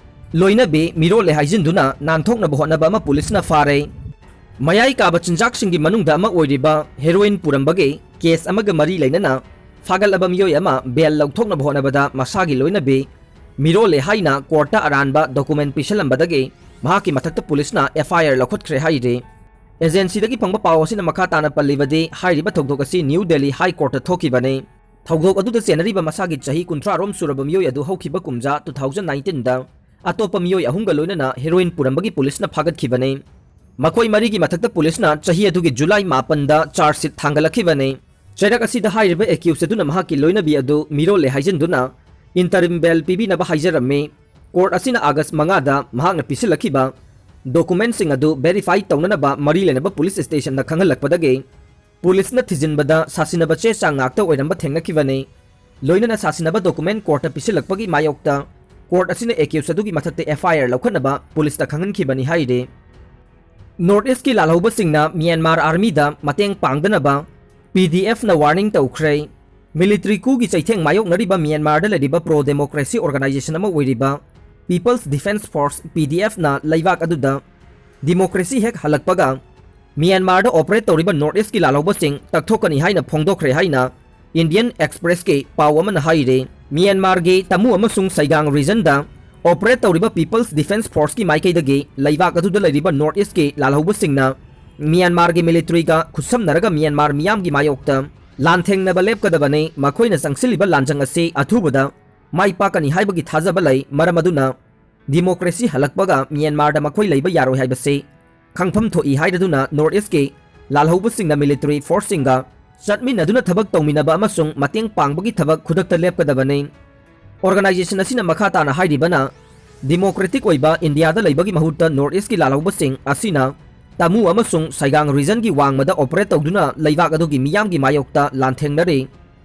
ꯂꯣꯏꯅꯕꯤ ꯃꯤꯔꯣꯜꯂꯦ ꯍꯥꯏꯖꯤꯟꯗꯨꯅ ꯅꯥꯟꯊꯣꯛꯅꯕ ꯍꯣꯠꯅꯕ ꯑꯃ ꯄꯨꯂꯤꯁꯅ ꯐꯥꯔꯦ꯫ ꯃꯌꯥꯏ ꯀꯥꯕ ꯆꯤꯟꯖꯥꯛꯁꯤꯡꯒꯤ ꯃꯅꯨꯡꯗ ꯑꯃ ꯑꯣꯏꯔꯤꯕ ꯍꯦꯔꯣꯏꯟ ꯄꯨꯔꯝꯕꯒꯤ ꯀꯦꯁ ꯑꯃꯒ ꯃꯔꯤ ꯂꯩꯅꯅ ꯐꯥꯒꯠꯂꯕ ꯃꯤꯑꯣꯏ ꯑꯃ ꯕꯦꯜ ꯂꯧꯊꯣꯛꯅꯕ ꯍꯣꯠꯅꯕꯗ ꯃꯁꯥꯒꯤ ꯂꯣꯏꯅꯕꯤ ꯃꯤꯔꯣꯜꯂꯦ ꯍꯥꯏꯅ ꯀꯣꯔꯠꯇ ꯑꯔꯥꯟꯕ ꯗꯣꯀꯨꯃꯦꯟ ꯄꯤꯁꯜꯂꯝꯕꯗꯒꯤ ꯃꯍꯥꯛꯀꯤ ꯃꯊꯛꯇ ꯄꯨꯂꯤꯁꯅ ꯑꯦꯐ ꯑꯥꯏ ꯑꯥꯔ ꯂꯧꯈꯠꯈ꯭ꯔꯦ ꯍꯥꯏꯔꯤ꯫ ꯑꯦꯖꯦꯟꯁꯤꯗꯒꯤ ꯐꯪꯕ ꯄꯥꯎ ꯑꯁꯤꯅ ꯃꯈꯥ ꯇꯥꯅ ꯄꯜꯂꯤꯕꯗꯤ, ꯍꯥꯏꯔꯤꯕ ꯊꯧꯗꯣꯛ ꯑꯁꯤ ꯅ꯭ꯌꯨ ꯗꯦꯜꯂꯤ ꯍꯥꯏ ꯀꯣꯔꯠꯇ ꯊꯣꯛꯈꯤꯕꯅꯤ꯫ ꯊꯧꯗꯣꯛ ꯑꯗꯨꯗ ꯆꯦꯟꯅꯔꯤꯕ ꯃꯁꯥꯒꯤ ꯆꯍꯤ ꯀꯨꯟꯊ꯭ꯔꯥ ꯔꯣꯝ ꯁꯨꯔꯕ ꯃꯤꯑꯣꯏ ꯑꯗꯨ ꯍꯧꯈꯤꯕ ꯀꯨꯝꯖꯥ two thousand nineteenꯗ ꯑꯇꯣꯞꯄ ꯃꯤꯑꯣꯏ ꯑꯍꯨꯝꯒ ꯂꯣꯏꯅꯅ ꯍꯦꯔꯣꯏꯟ ꯄꯨꯔꯝꯕꯒꯤ ꯄꯨꯂꯤꯁꯅ ꯐꯥꯒꯠꯈꯤꯕꯅꯤ꯫ ꯃꯈꯣꯏ ꯃꯔꯤꯒꯤ ꯃꯊꯛꯇ ꯄꯨꯂꯤꯁꯅ ꯆꯍꯤ ꯑꯗꯨꯒꯤ ꯖꯨꯂꯥꯏ ꯃꯥꯄꯟꯗ ꯆꯥꯔꯖ ꯁꯤꯠ ꯊꯥꯡꯒꯠꯂꯛꯈꯤꯕꯅꯤ꯫ ꯆꯩꯔꯛ ꯑꯁꯤꯗ ꯍꯥꯏꯔꯤꯕ ꯑꯦꯀ꯭ꯌꯨꯁ ꯑꯗꯨꯅ ꯃꯍꯥꯛꯀꯤ ꯂꯣꯏꯅꯕꯤ ꯑꯗꯨ ꯃꯤꯔꯣꯜꯂꯦ ꯍꯥꯏꯖꯤꯟꯗꯨꯅ ꯏꯟꯇꯔꯤꯝ ꯕꯦꯜ ꯄꯤꯕꯤꯅꯕ ꯍꯥꯏꯖꯔꯝꯃꯤ꯫ ꯀꯣꯔꯠ ꯑꯁꯤꯅ ꯑꯥꯒꯁ ꯃꯉꯥꯗ ꯃꯍꯥꯛꯅ ꯄꯤꯁꯤꯜꯂꯛꯈꯤꯕ ꯗꯣꯀꯨꯃꯦꯟꯁꯤꯡ ꯑꯗꯨ ꯚꯦꯔꯤꯐꯥꯏ ꯇꯧꯅꯅꯕ ꯃꯔꯤ ꯂꯩꯅꯕ ꯄꯨꯂꯤꯁ ꯁ꯭ꯇꯦꯁꯟꯗ ꯈꯪꯍꯜꯂꯛꯄꯗꯒꯤ ꯄꯨꯂꯤꯁꯅ ꯊꯤꯖꯤꯟꯕꯗ ꯁꯥꯁꯤꯟꯅꯕ ꯆꯦ ꯆꯥꯡ ꯉꯥꯛꯇ ꯑꯣꯏꯔꯝꯕ ꯊꯦꯡꯅꯈꯤꯕꯅꯤ꯫ ꯂꯣꯏꯅꯅ ꯁꯥꯁꯤꯟꯅꯕ ꯗꯣꯀꯨꯃꯦꯟ ꯀꯣꯔꯠꯇ ꯄꯤꯁꯤꯜꯂꯛꯄꯒꯤ ꯃꯥꯌꯣꯛꯇ ꯀꯣꯔꯠ ꯑꯁꯤꯅ ꯑꯦꯀ꯭ꯌꯨꯁ ꯑꯗꯨꯒꯤ ꯃꯊꯛꯇ ꯑꯦꯐ ꯑꯥꯏ ꯑꯥꯔ ꯂꯧꯈꯠꯅꯕ ꯄꯨꯂꯤꯁꯇ ꯈꯪꯍꯟꯈꯤꯕꯅꯤ ꯍꯥꯏꯔꯤ꯫ ꯅꯣꯔꯠ ꯏꯁꯀꯤ ꯂꯥꯜꯍꯧꯕꯁꯤꯡꯅ ꯃ꯭ꯌꯥꯟꯃꯥꯔ ꯑꯥꯔꯃꯤꯗ ꯃꯇꯦꯡ ꯄꯥꯡꯗꯅꯕ ꯄꯤ ꯗꯤ ꯑꯦꯐꯅ ꯋꯥꯔꯅꯤꯡ ꯇꯧꯈ꯭ꯔꯦ꯫ ꯃꯤꯂꯤꯇꯔꯤ ꯀꯨꯒꯤ ꯆꯩꯊꯦꯡ ꯃꯥꯌꯣꯛꯅꯔꯤꯕ ꯃ꯭ꯌꯥꯟꯃꯥꯔꯗ ꯂꯩꯔꯤꯕ ꯄ꯭ꯔꯣ ꯗꯦꯃꯣꯀ꯭ꯔꯦꯁꯤ ꯑꯣꯔꯒꯅꯥꯏꯖꯦꯁꯟ ꯑꯃ ꯑꯣꯏꯔꯤꯕ ꯄꯤꯄꯜꯁ ꯗꯤꯐꯦꯟꯁ ꯐꯣꯔꯁ, ꯄꯤ ꯗꯤ ꯑꯦꯐꯅ ꯂꯩꯕꯥꯛ ꯑꯗꯨꯗ ꯗꯤꯃꯣꯀ꯭ꯔꯦꯁꯤ ꯍꯦꯛ ꯍꯜꯂꯛꯄꯒ ꯃ꯭ꯌꯥꯟꯃꯥꯔꯗ ꯑꯣꯄꯔꯦꯠ ꯇꯧꯔꯤꯕ ꯅꯣꯔꯠ ꯏꯁꯀꯤ ꯂꯥꯜꯍꯧꯕꯁꯤꯡ ꯇꯛꯊꯣꯛꯀꯅꯤ ꯍꯥꯏꯅ ꯐꯣꯡꯗꯣꯛꯈ꯭ꯔꯦ ꯍꯥꯏꯅ ꯏꯟꯗꯤꯌꯟ ꯑꯦꯛꯁꯄ꯭ꯔꯦꯁꯀꯤ ꯄꯥꯎ ꯑꯃꯅ ꯍꯥꯏꯔꯤ꯫ ꯃ꯭ꯌꯥꯟꯃꯥꯔꯒꯤ ꯇꯥꯃꯨ ꯑꯃꯁꯨꯡ ꯁꯩꯒꯥꯡ ꯔꯤꯖꯟꯗ ꯑꯣꯄꯔꯦꯠ ꯇꯧꯔꯤꯕ ꯄꯤꯄꯜꯁ ꯗꯤꯐꯦꯟꯁ ꯐꯣꯔꯁꯀꯤ ꯃꯥꯏꯀꯩꯗꯒꯤ ꯂꯩꯕꯥꯛ ꯑꯗꯨꯗ ꯂꯩꯔꯤꯕ ꯅꯣꯔꯠ ꯏꯁꯀꯤ ꯂꯥꯜꯍꯧꯕꯁꯤꯡꯅ ꯃ꯭ꯌꯥꯟꯃꯥꯔꯒꯤ ꯃꯤꯂꯤꯇꯔꯤꯒ ꯈꯨꯠꯁꯝꯅꯔꯒ ꯃ꯭ꯌꯥꯟꯃꯥꯔ ꯃꯤꯌꯥꯝꯒꯤ ꯃꯥꯌꯣꯛꯇ ꯂꯥꯟꯊꯦꯡꯅꯕ ꯂꯦꯞꯀꯗꯕꯅꯤ꯫ ꯃꯈꯣꯏꯅ ꯆꯪꯁꯤꯜꯂꯤꯕ ꯂꯥꯟꯖꯪ ꯑꯁꯤ ꯑꯊꯨꯕꯗ ꯃꯥꯏ ꯄꯥꯛꯀꯅꯤ ꯍꯥꯏꯕꯒꯤ ꯊꯥꯖꯕ ꯂꯩ꯫ ꯃꯔꯝ ꯑꯗꯨꯅ ꯗꯤꯃꯣꯀ꯭ꯔꯦꯁꯤ ꯍꯜꯂꯛꯄꯒ ꯃ꯭ꯌꯥꯟꯃꯥꯔꯗ ꯃꯈꯣꯏ ꯂꯩꯕ ꯌꯥꯔꯣꯏ ꯍꯥꯏꯕꯁꯤ ꯈꯪꯐꯝ ꯊꯣꯛꯏ ꯍꯥꯏꯔꯗꯨꯅ ꯅꯣꯔꯠ ꯏꯁꯀꯤ ꯂꯥꯜꯍꯧꯕꯁꯤꯡꯅ ꯃꯤꯂꯤꯇꯔꯤ ꯐꯣꯔꯁꯁꯤꯡꯒ ꯆꯠꯃꯤꯟꯅꯗꯨꯅ ꯊꯕꯛ ꯇꯧꯃꯤꯟꯅꯕ ꯑꯃꯁꯨꯡ ꯃꯇꯦꯡ ꯄꯥꯡꯕꯒꯤ ꯊꯕꯛ ꯈꯨꯗꯛꯇ ꯂꯦꯞꯀꯗꯕꯅꯤ꯫ ꯑꯣꯔꯒꯅꯥꯏꯖꯦꯁꯟ ꯑꯁꯤꯅ ꯃꯈꯥ ꯇꯥꯅ ꯍꯥꯏꯔꯤꯕꯅ, ꯗꯤꯃꯣꯀ꯭ꯔꯦꯇꯤꯛ ꯑꯣꯏꯕ ꯏꯟꯗꯤꯌꯥꯗ ꯂꯩꯕꯒꯤ ꯃꯍꯨꯠꯇ ꯅꯣꯔꯠ ꯏꯁꯀꯤ ꯂꯥꯜꯍꯧꯕꯁꯤꯡ ꯑꯁꯤꯅ ꯇꯥꯃꯨ ꯑꯃꯁꯨꯡ ꯁꯩꯒꯥꯡ ꯔꯤꯖꯟꯒꯤ ꯋꯥꯡꯃꯗ ꯑꯣꯄꯔꯦꯠ ꯇꯧꯗꯨꯅ ꯂꯩꯕꯥꯛ ꯑꯗꯨꯒꯤ ꯃꯤꯌꯥꯝꯒꯤ ꯃꯥꯌꯣꯛꯇ ꯂꯥꯟꯊꯦꯡꯅꯔꯤ꯫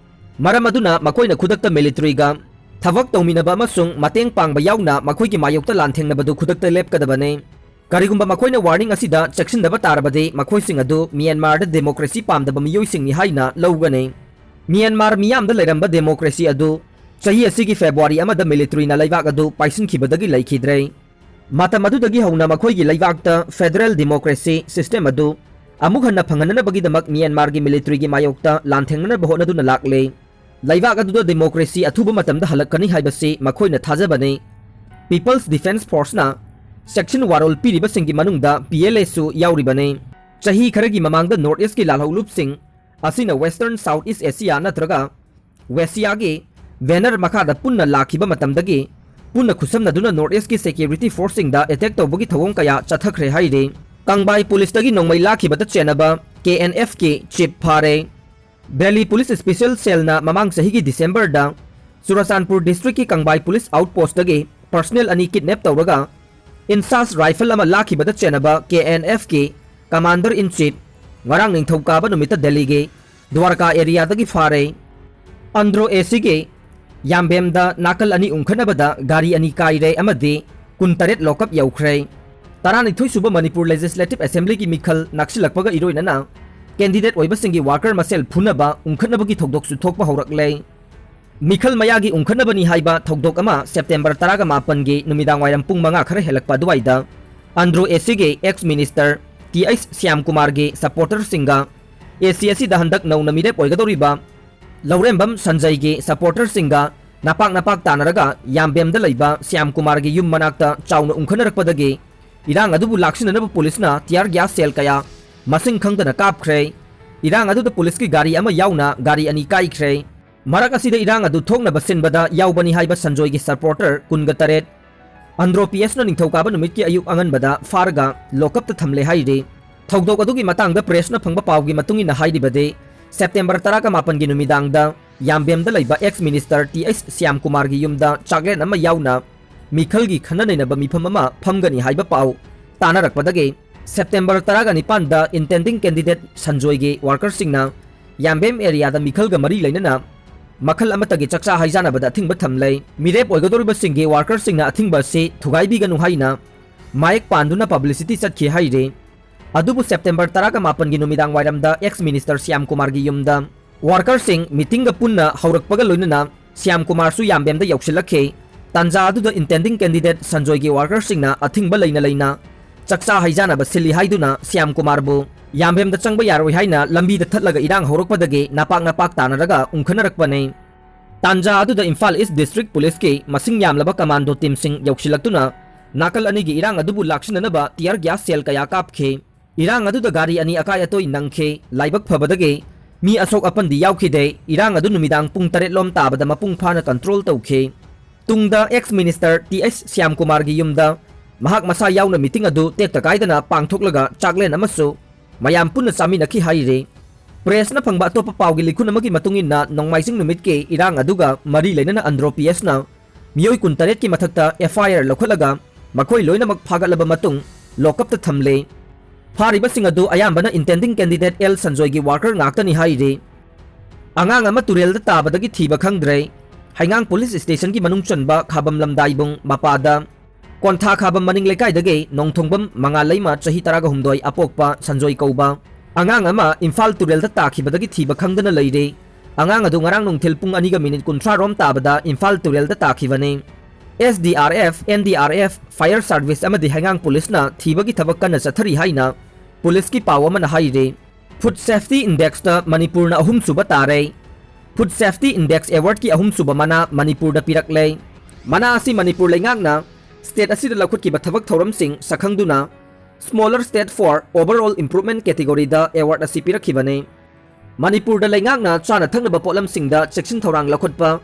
ꯃꯔꯝ ꯑꯗꯨꯅ ꯃꯈꯣꯏꯅ ꯈꯨꯗꯛꯇ ꯃꯤꯂꯤꯇꯔꯤꯒ ꯊꯕꯛ ꯇꯧꯃꯤꯟꯅꯕ ꯑꯃꯁꯨꯡ ꯃꯇꯦꯡ ꯄꯥꯡꯕ ꯌꯥꯎꯅ ꯃꯈꯣꯏꯒꯤ ꯃꯥꯌꯣꯛꯇ ꯂꯥꯟꯊꯦꯡꯅꯕꯗꯨ ꯈꯨꯗꯛꯇ ꯂꯦꯞꯀꯗꯕꯅꯤ꯫ ꯀꯔꯤꯒꯨꯝꯕ ꯃꯈꯣꯏꯅ ꯋꯥꯔꯅꯤꯡ ꯑꯁꯤꯗ ꯆꯦꯛꯁꯤꯟꯗꯕ ꯇꯥꯔꯕꯗꯤ ꯃꯈꯣꯏꯁꯤꯡ ꯑꯗꯨ ꯃ꯭ꯌꯥꯟꯃꯥꯔꯗ ꯗꯦꯃꯣꯀ꯭ꯔꯦꯁꯤ ꯄꯥꯝꯗꯕ ꯃꯤꯑꯣꯏꯁꯤꯡꯅꯤ ꯍꯥꯏꯅ ꯂꯧꯒꯅꯤ꯫ ꯃ꯭ꯌꯥꯟꯃꯥꯔ ꯃꯤꯌꯥꯝꯗ ꯂꯩꯔꯝꯕ ꯗꯦꯃꯣꯀ꯭ꯔꯦꯁꯤ ꯑꯗꯨ ꯆꯍꯤ ꯑꯁꯤꯒꯤ ꯐꯦꯕ꯭ꯔꯨꯋꯥꯔꯤ ꯑꯃꯗ ꯃꯤꯂꯤꯇꯔꯤꯅ ꯂꯩꯕꯥꯛ ꯑꯗꯨ ꯄꯥꯏꯁꯤꯟꯈꯤꯕꯗꯒꯤ ꯂꯩꯈꯤꯗ꯭ꯔꯦ꯫ ꯃꯇꯝ ꯑꯗꯨꯗꯒꯤ ꯍꯧꯅ ꯃꯈꯣꯏꯒꯤ ꯂꯩꯕꯥꯛꯇ ꯐꯦꯗꯔꯦꯜ ꯗꯦꯃꯣꯀ꯭ꯔꯦꯁꯤ ꯁꯤꯁꯇꯦꯝ ꯑꯗꯨ ꯑꯃꯨꯛ ꯍꯟꯅ ꯐꯪꯍꯟꯅꯕꯒꯤꯗꯃꯛ ꯃ꯭ꯌꯥꯟꯃꯥꯔꯒꯤ ꯃꯤꯂꯤꯇꯔꯤꯒꯤ ꯃꯥꯌꯣꯛꯇ ꯂꯥꯟꯊꯦꯡꯅꯅꯕ ꯍꯣꯠꯅꯗꯨꯅ ꯂꯥꯛꯂꯦ꯫ ꯂꯩꯕꯥꯛ ꯑꯗꯨꯗ ꯗꯦꯃꯣꯀ꯭ꯔꯦꯁꯤ ꯑꯊꯨꯕ ꯃꯇꯝꯗ ꯍꯜꯂꯛꯀꯅꯤ ꯍꯥꯏꯕꯁꯤ ꯃꯈꯣꯏꯅ ꯊꯥꯖꯕꯅꯤ꯫ ꯄꯤꯄꯜꯁ ꯗꯤꯐꯦꯟꯁ ꯐꯣꯔꯁꯅ ꯆꯦꯛꯁꯤꯟ ꯋꯥꯔꯣꯜ ꯄꯤꯔꯤꯕꯁꯤꯡꯒꯤ ꯃꯅꯨꯡꯗ ꯄꯤ ꯑꯦꯜ ꯑꯦꯁꯨ ꯌꯥꯎꯔꯤꯕꯅꯤ꯫ ꯆꯍꯤ ꯈꯔꯒꯤ ꯃꯃꯥꯡꯗ ꯅꯣꯔꯠ ꯏꯁꯀꯤ ꯂꯥꯜꯍꯧꯂꯨꯞꯁꯤꯡ ꯑꯁꯤꯅ ꯋꯦꯁꯇꯔꯟ ꯁꯥꯎꯠ ꯏꯁ ꯑꯦꯁꯤꯌꯥ ꯅꯠꯇ꯭ꯔꯒ ꯋꯦꯁꯤꯌꯥꯒꯤ ꯕꯦꯅꯔ ꯃꯈꯥꯗ ꯄꯨꯟꯅ ꯂꯥꯛꯈꯤꯕ ꯃꯇꯝꯗꯒꯤ ꯄꯨꯟꯅ ꯈꯨꯠꯁꯝꯅꯗꯨꯅ North East ꯀꯤ security force ꯁꯤꯡꯗ attack ꯇꯧꯕꯒꯤ ꯊꯧꯑꯣꯡ ꯀꯌꯥ ꯆꯠꯊꯈ꯭ꯔꯦ ꯍꯥꯏꯔꯤ꯫ ꯀꯪꯕꯥꯏ ꯄꯨꯂꯤꯁꯇꯒꯤ ꯅꯣꯡꯃꯩ ꯂꯥꯛꯈꯤꯕꯗ ꯆꯦꯟꯅꯕ K N F ꯀꯤ chief ꯐꯥꯔꯦ꯫ ꯗꯦꯜꯂꯤ ꯄꯨꯂꯤꯁ special cell ꯅ ꯃꯃꯥꯡ ꯆꯍꯤꯒꯤ ꯗꯤꯁꯦꯝꯕꯔꯗ ꯆꯨꯔꯆꯥꯟꯄꯨꯔ district ꯀꯤ ꯀꯪꯕꯥꯏ ꯄꯨꯂꯤꯁ outpost ꯇꯒꯤ personnel ꯑꯅꯤ kidnap ꯇꯧꯔꯒ INSAS rifle ꯑꯃ ꯂꯥꯛꯈꯤꯕꯗ ꯆꯦꯟꯅꯕ K N F ꯀꯤ commander in chief ꯉꯔꯥꯡ ꯅꯤꯡꯊꯧꯀꯥꯕ ꯅꯨꯃꯤꯠꯇ ꯗꯦꯜꯂꯤꯒꯤ ꯗ꯭ꯋꯥꯔꯀꯥ area ꯗꯒꯤ ꯐꯥꯔꯦ꯫ ꯑꯟꯗ꯭ꯔꯣ A C ꯒꯤ ꯌꯥꯝꯕꯦꯝꯗ ꯅꯥꯀꯜ ꯑꯅꯤ ꯎꯪꯈꯠꯅꯕꯗ ꯒꯥꯔꯤ ꯑꯅꯤ ꯀꯥꯏꯔꯦ ꯑꯃꯗꯤ ꯀꯨꯟꯇꯔꯦꯠ lockup ꯌꯧꯈ꯭ꯔꯦ꯫ ꯇꯔꯥꯅꯤꯊꯣꯏ ꯁꯨꯕ ꯃꯅꯤꯄꯨꯔ Legislative Assembly ꯒꯤ ꯃꯤꯈꯜ ꯅꯛꯁꯤꯜꯂꯛꯄꯒ ꯏꯔꯣꯏꯅꯅ candidate ꯑꯣꯏꯕꯁꯤꯡꯒꯤ worker ꯃꯁꯦꯜ ꯐꯨꯅꯕ ꯎꯪꯈꯠꯅꯕꯒꯤ ꯊꯧꯗꯣꯛꯁꯨ ꯊꯣꯛꯄ ꯍꯧꯔꯛꯂꯦ꯫ ꯃꯤꯈꯜ ꯃꯌꯥꯒꯤ ꯎꯪꯈꯠꯅꯕꯅꯤ ꯍꯥꯏꯕ ꯊꯧꯗꯣꯛ ꯑꯃ ꯁꯦꯞꯇꯦꯝꯕꯔ ꯇꯔꯥꯒ ꯃꯥꯄꯟꯒꯤ ꯅꯨꯃꯤꯗꯥꯡ ꯋꯥꯏꯔꯝ ꯄꯨꯡ ꯃꯉꯥ ꯈꯔ ꯍꯦꯜꯂꯛꯄ ꯑꯗꯨꯋꯥꯏꯗ ꯑꯟꯗ꯭ꯔꯣ A C ꯒꯤ ex minister Th Shyam ꯀꯨꯃꯥꯔꯒꯤ supporter ꯁꯤꯡꯒ A C ꯑꯁꯤꯗ ꯍꯟꯗꯛ ꯅꯧꯅ ꯃꯤꯔꯦꯞ ꯑꯣꯏꯒꯗꯧꯔꯤꯕ ꯂꯧꯔꯦꯝꯕꯝ ꯁꯟꯖꯩꯒꯤ supporter ꯁꯤꯡꯒ ꯅꯄꯥꯛ ꯅꯄꯥꯛ ꯇꯥꯅꯔꯒ ꯌꯥꯝꯕꯦꯝꯗ ꯂꯩꯕ ꯁ꯭ꯌꯥꯝ ꯀꯨꯃꯥꯔꯒꯤ ꯌꯨꯝ ꯃꯅꯥꯛꯇ ꯆꯥꯎꯅ ꯎꯪꯈꯠꯅꯔꯛꯄꯗꯒꯤ ꯏꯔꯥꯡ ꯑꯗꯨꯕꯨ ꯂꯥꯛꯁꯤꯟꯅꯅꯕ ꯄꯨꯂꯤꯁꯅ tear gas shell ꯀꯌꯥ ꯃꯁꯤꯡ ꯈꯪꯗꯅ ꯀꯥꯞꯈ꯭ꯔꯦ꯫ ꯏꯔꯥꯡ ꯑꯗꯨꯗ ꯄꯨꯂꯤꯁꯀꯤ ꯒꯥꯔꯤ ꯑꯃ ꯌꯥꯎꯅ ꯒꯥꯔꯤ ꯑꯅꯤ ꯀꯥꯏꯈ꯭ꯔꯦ꯫ ꯃꯔꯛ ꯑꯁꯤꯗ ꯏꯔꯥꯡ ꯑꯗꯨ ꯊꯣꯛꯅꯕ ꯁꯤꯟꯕꯗ ꯌꯥꯎꯕꯅꯤ ꯍꯥꯏꯕ ꯁꯟꯖꯣꯏꯒꯤ supporter ꯀꯨꯟꯒ ꯇꯔꯦꯠ ꯑꯟꯗ꯭ꯔꯣ P S ꯅ ꯅꯤꯡꯊꯧꯀꯥꯕ ꯅꯨꯃꯤꯠꯀꯤ ꯑꯌꯨꯛ ꯑꯉꯟꯕꯗ ꯐꯥꯔꯒ lockup ꯇ ꯊꯝꯂꯦ ꯍꯥꯏꯔꯤ꯫ ꯊꯧꯗꯣꯛ ꯑꯗꯨꯒꯤ ꯃꯇꯥꯡꯗ press ꯅ ꯐꯪꯕ ꯄꯥꯎꯒꯤ ꯃꯇꯨꯡ ꯏꯟꯅ ꯍꯥꯏꯔꯤꯕꯗꯤ, ꯁꯦꯞꯇꯦꯝꯕꯔ ꯇꯔꯥꯒ ꯃꯥꯄꯟꯒꯤ ꯅꯨꯃꯤꯗꯥꯡꯗ ꯌꯥꯝꯕꯦꯝꯗ ꯂꯩꯕ ex minister Th ꯁ꯭ꯌꯥꯝ ꯀꯨꯃꯥꯔꯒꯤ ꯌꯨꯝꯗ ꯆꯥꯛꯂꯦꯟ ꯑꯃ ꯌꯥꯎꯅ ꯃꯤꯈꯜꯒꯤ ꯈꯟꯅ ꯅꯩꯅꯕ ꯃꯤꯐꯝ ꯑꯃ ꯐꯝꯒꯅꯤ ꯍꯥꯏꯕ ꯄꯥꯎ ꯇꯥꯅꯔꯛꯄꯗꯒꯤ ꯁꯦꯞꯇꯦꯝꯕꯔ ꯇꯔꯥꯒ ꯅꯤꯄꯥꯟꯗ intending candidate ꯁꯟꯖꯣꯏꯒꯤ worker ꯁꯤꯡꯅ ꯌꯥꯝꯕꯦꯝ area ꯗ ꯃꯤꯈꯜꯒ ꯃꯔꯤ ꯂꯩꯅꯅ ꯃꯈꯜ ꯑꯃꯠꯇꯒꯤ ꯆꯥꯛꯆꯥ ꯍꯩꯖꯥꯟꯅꯕꯗ ꯑꯊꯤꯡꯕ ꯊꯝꯂꯦ꯫ ꯃꯤꯔꯦꯞ ꯑꯣꯏꯒꯗꯧꯔꯤꯕꯁꯤꯡꯒꯤ worker ꯁꯤꯡꯅ ꯑꯊꯤꯡꯕ ꯑꯁꯤ ꯊꯨꯒꯥꯏꯕꯤꯒꯅꯨ ꯍꯥꯏꯅ ꯃꯥꯌꯦꯛ ꯄꯥꯟꯗꯨꯅ publicity ꯆꯠꯈꯤ ꯍꯥꯏꯔꯤ꯫ ꯑꯗꯨꯕꯨ ꯁꯦꯞꯇꯦꯝꯕꯔ ꯇꯔꯥꯒ ꯃꯥꯄꯟꯒꯤ ꯅꯨꯃꯤꯗꯥꯡ ꯋꯥꯏꯔꯝꯗ ex minister ꯁ꯭ꯌꯥꯝ ꯀꯨꯃꯥꯔꯒꯤ ꯌꯨꯝꯗ worker ꯁꯤꯡ meeting ꯒ ꯄꯨꯟꯅ ꯍꯧꯔꯛꯄꯒ ꯂꯣꯏꯅꯅ ꯁ꯭ꯌꯥꯝ ꯀꯨꯃꯥꯔꯁꯨ ꯌꯥꯝꯕꯦꯝꯗ ꯌꯧꯁꯤꯜꯂꯛꯈꯤ꯫ ꯇꯥꯟꯖꯥ ꯑꯗꯨꯗ intending candidate ꯁꯟꯖꯣꯏꯒꯤ worker ꯁꯤꯡꯅ ꯑꯊꯤꯡꯕ ꯂꯩꯅ ꯂꯩꯅ ꯆꯥꯛꯆꯥ ꯍꯩꯖꯥꯟꯅꯕ ꯁꯤꯜꯂꯤ ꯍꯥꯏꯗꯨꯅ ꯁ꯭ꯌꯥꯝ ꯀꯨꯃꯥꯔꯕꯨ ꯌꯥꯝꯕꯦꯝꯗ ꯆꯪꯕ ꯌꯥꯔꯣꯏ ꯍꯥꯏꯅ ꯂꯝꯕꯤꯗ ꯊꯠꯂꯒ ꯏꯔꯥꯡ ꯍꯧꯔꯛꯄꯗꯒꯤ ꯅꯄꯥꯛ ꯅꯄꯥꯛ ꯇꯥꯅꯔꯒ ꯎꯪꯈꯠꯅꯔꯛꯄꯅꯤ꯫ ꯇꯥꯟꯖꯥ ꯑꯗꯨꯗ ꯏꯝꯐꯥꯜ East District Police ꯀꯤ ꯃꯁꯤꯡ ꯌꯥꯝꯂꯕ commando team ꯁꯤꯡ ꯌꯧꯁꯤꯜꯂꯛꯇꯨꯅ ꯅꯥꯀꯜ ꯑꯅꯤꯒꯤ ꯏꯔꯥꯡ ꯑꯗꯨꯕꯨ ꯂꯥꯛꯁꯤꯟꯅꯅꯕ tear gas shell ꯀꯌꯥ ꯀꯥꯞꯈꯤ꯫ ꯏꯔꯥꯡ ꯑꯗꯨꯗ ꯒꯥꯔꯤ ꯑꯅꯤ ꯑꯀꯥꯏ ꯑꯇꯣꯏ ꯅꯪꯈꯤ꯫ ꯂꯥꯏꯕꯛ ꯐꯕꯗꯒꯤ ꯃꯤ ꯑꯁꯣꯛ ꯑꯄꯟꯗꯤ ꯌꯥꯎꯈꯤꯗꯦ꯫ ꯏꯔꯥꯡ ꯑꯗꯨ ꯅꯨꯃꯤꯗꯥꯡ ꯄꯨꯡ ꯇꯔꯦꯠ ꯂꯣꯝ ꯇꯥꯕꯗ ꯃꯄꯨꯡ ꯐꯥꯅ control ꯇꯧꯈꯤ꯫ ꯇꯨꯡꯗ ex minister ꯇꯤ ꯑꯩꯆ ꯁ꯭ꯌꯥꯝꯀꯨꯃꯥꯔꯒꯤ ꯌꯨꯝꯗ ꯃꯍꯥꯛ ꯃꯁꯥ ꯌꯥꯎꯅ meeting ꯑꯗꯨ ꯇꯦꯛꯇ ꯀꯥꯏꯗꯅ ꯄꯥꯡꯊꯣꯛꯂꯒ ꯆꯥꯛꯂꯦꯟ ꯑꯃꯁꯨ ꯃꯌꯥꯝ ꯄꯨꯟꯅ ꯆꯥꯃꯤꯟꯅꯈꯤ ꯍꯥꯏꯔꯤ꯫ Pressꯅ ꯐꯪꯕ ꯑꯇꯣꯞꯄ ꯄꯥꯎꯒꯤ ꯂꯤꯈꯨꯟ ꯑꯃꯒꯤ ꯃꯇꯨꯡ ꯏꯟꯅ, ꯅꯣꯡꯃꯥꯏꯖꯤꯡ ꯅꯨꯃꯤꯠꯀꯤ ꯏꯔꯥꯡ ꯑꯗꯨꯒ ꯃꯔꯤ ꯂꯩꯅꯅ ꯑꯟꯗ꯭ꯔꯣ ꯄꯤ ꯑꯦꯁꯅ ꯃꯤꯑꯣꯏ ꯀꯨꯟꯇꯔꯦꯠꯀꯤ ꯃꯊꯛꯇ ꯑꯦꯐ ꯑꯥꯏ ꯑꯥꯔ ꯂꯧꯈꯠꯂꯒ ꯃꯈꯣꯏ ꯂꯣꯏꯅꯃꯛ ꯐꯥꯒꯠꯂꯕ ꯃꯇꯨꯡ lockupꯇ ꯊꯝꯂꯦ꯫ ꯐꯥꯔꯤꯕꯁꯤꯡ ꯑꯗꯨ ꯑꯌꯥꯝꯕꯅ intending candidate ꯑꯦꯜ ꯁꯟꯖꯣꯏꯒꯤ worker ꯉꯥꯛꯇꯅꯤ ꯍꯥꯏꯔꯤ꯫ ꯑꯉꯥꯡ ꯑꯃ ꯇꯨꯔꯦꯜꯗ ꯇꯥꯕꯗꯒꯤ ꯊꯤꯕ ꯈꯪꯗ꯭ꯔꯦ꯫ ꯍꯩꯉꯥꯡ police stationꯒꯤ ꯃꯅꯨꯡ ꯆꯟꯕ ꯈꯥꯕꯝ ꯂꯝꯗꯥꯏꯕꯨꯡ ꯃꯄꯥꯗ ꯀꯣꯟꯊꯥ ꯈꯥꯕꯝ ꯃꯅꯤꯡ ꯂꯩꯀꯥꯏꯗꯒꯤ ꯅꯣꯡꯊꯣꯡꯕꯝ ꯃꯉꯥꯂꯩꯃ, ꯆꯍꯤ ꯇꯔꯥꯒ ꯍꯨꯝꯗꯣꯏ, ꯑꯄꯣꯛꯄ ꯁꯟꯖꯣꯏ ꯀꯧꯕ ꯑꯉꯥꯡ ꯑꯃ ꯏꯝꯐꯥꯜ ꯇꯨꯔꯦꯜꯗ ꯇꯥꯈꯤꯕꯗꯒꯤ ꯊꯤꯕ ꯈꯪꯗꯅ ꯂꯩꯔꯦ꯫ ꯑꯉꯥꯡ ꯑꯗꯨ ꯉꯔꯥꯡ ꯅꯨꯡꯊꯤꯜ ꯄꯨꯡ ꯑꯅꯤꯒ minute ꯀꯨꯟꯊ꯭ꯔꯥ ꯔꯣꯝ ꯇꯥꯕꯗ ꯏꯝꯐꯥꯜ ꯇꯨꯔꯦꯜꯗ ꯇꯥꯈꯤꯕꯅꯤ꯫ S D R F, N D R F, fire service ꯑꯃꯗꯤ ꯍꯩꯉꯥꯡ policeꯅ ꯊꯤꯕꯒꯤ ꯊꯕꯛ ꯀꯟꯅ ꯆꯠꯊꯔꯤ ꯍꯥꯏꯅ policeꯀꯤ ꯄꯥꯎ ꯑꯃꯅ ꯍꯥꯏꯔꯤ꯫ Food Safety Indexꯇ ꯃꯅꯤꯄꯨꯔꯅ ꯑꯍꯨꯝꯁꯨꯕ ꯇꯥꯔꯦ꯫ Food Safety Index Awardꯀꯤ ꯑꯍꯨꯝꯁꯨꯕ ꯃꯅꯥ ꯃꯅꯤꯄꯨꯔꯗ ꯄꯤꯔꯛꯂꯦ꯫ ꯃꯅꯥ ꯑꯁꯤ ꯃꯅꯤꯄꯨꯔ ꯂꯩꯉꯥꯛꯅ state ꯑꯁꯤꯗ ꯂꯧꯈꯠꯈꯤꯕ ꯊꯕꯛ ꯊꯧꯔꯝꯁꯤꯡ ꯁꯛꯈꯪꯗꯨꯅ Smaller State for Overall Improvement categoryꯗ award ꯑꯁꯤ ꯄꯤꯔꯛꯈꯤꯕꯅꯤ꯫ ꯃꯅꯤꯄꯨꯔꯗ ꯂꯩꯉꯥꯛꯅ ꯆꯥꯅ ꯊꯛꯅꯕ ꯄꯣꯠꯂꯝꯁꯤꯡꯗ ꯆꯦꯛꯁꯤꯟ ꯊꯧꯔꯥꯡ ꯂꯧꯈꯠꯄ,